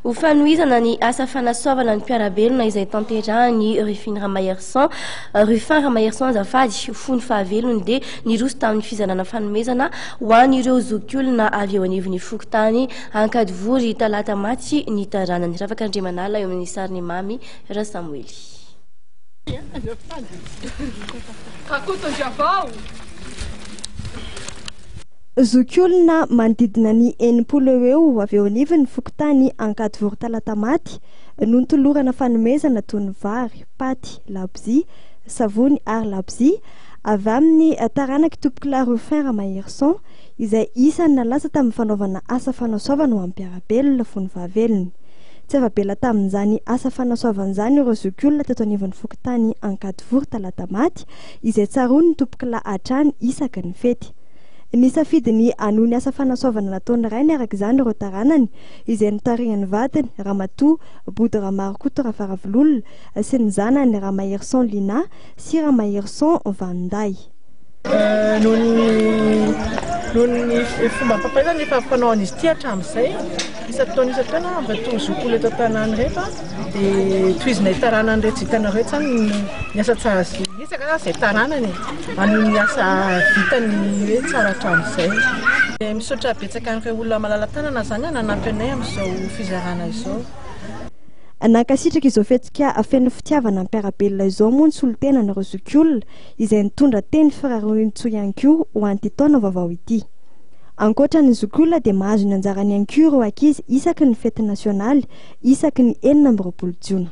Ho fanohizana ny asa fanasoavana ny mpiara-belona izay tanterahan'i Ruffine Ramaherison, Ruffin Ramaherison azafady, fony fahavelony dia niroso tamin'ny fizarana fanomezana ho an'ireo zokiolona avy eo anivon'ny fokontany Ankadivory Talatamaty ny taranany. Ravaka Andriamanala eo amin'ny sarin'i Mamy Rasamoely. Rakotondravao. Zokiolona manodidina ny 60 eo ho eo avy eo anivon'ny fokontany Ankadivory Talatamaty no notolorana fanomezana toy ny vary, paty, labozia, savony ary labozia avy amin'ny taranak'Itompokolahy Ruffin Ramaherison izay isan'ny nalaza tamin'ny fanaovana asa fanasoavana ho an'ny mpiara-belona fony fahavelony. Tsy afa-bela tamin'izany asa fanasoavana izany ireo zokiolona teto anivon'ny fokontany Ankadivory Talatamaty izay tsaroan'ny tompokolahy hatrany isaky ny fety. Nisafidy ny hanohy ny asa fanasoavana nataon'ny rainy araka izany ireo taranany, izay notarihan'ny vadiny, Ramatoa Body Ramarokoto Rafaravololona, sy ny zanany Ramaherison Lina sy Ramaherison Vanindahy. Noho ny noho ny fombam-pampianarana efa fanao an'izy ity hatramin'izay, isan-taona isan-taona amin'ireto zokiolona eto an-tanàna ireto dia tohizinay taranany ireto hitanareo ireto izany ny asa tsara sy Betsaka zany izay taranany e, manohy ny asa vitany hoe tsara hatramin'izay. Misaotra betsaka an'ireo olona malala-tanana izany nanampy anay amin'izao fizarana izao. Nankasitraka izao fihetsika feno fitiavana mpiara-belona izao moa ny solontenan'ireo zokiolona izay nitondra teny firariantsoa ihany koa ho an'ity taona vaovao ity. Ankoatra ny zokiolona dia mahazo ny anjarany ihany koa ireo ankizy isaky ny fety nasionaly isaky ny 26 jona.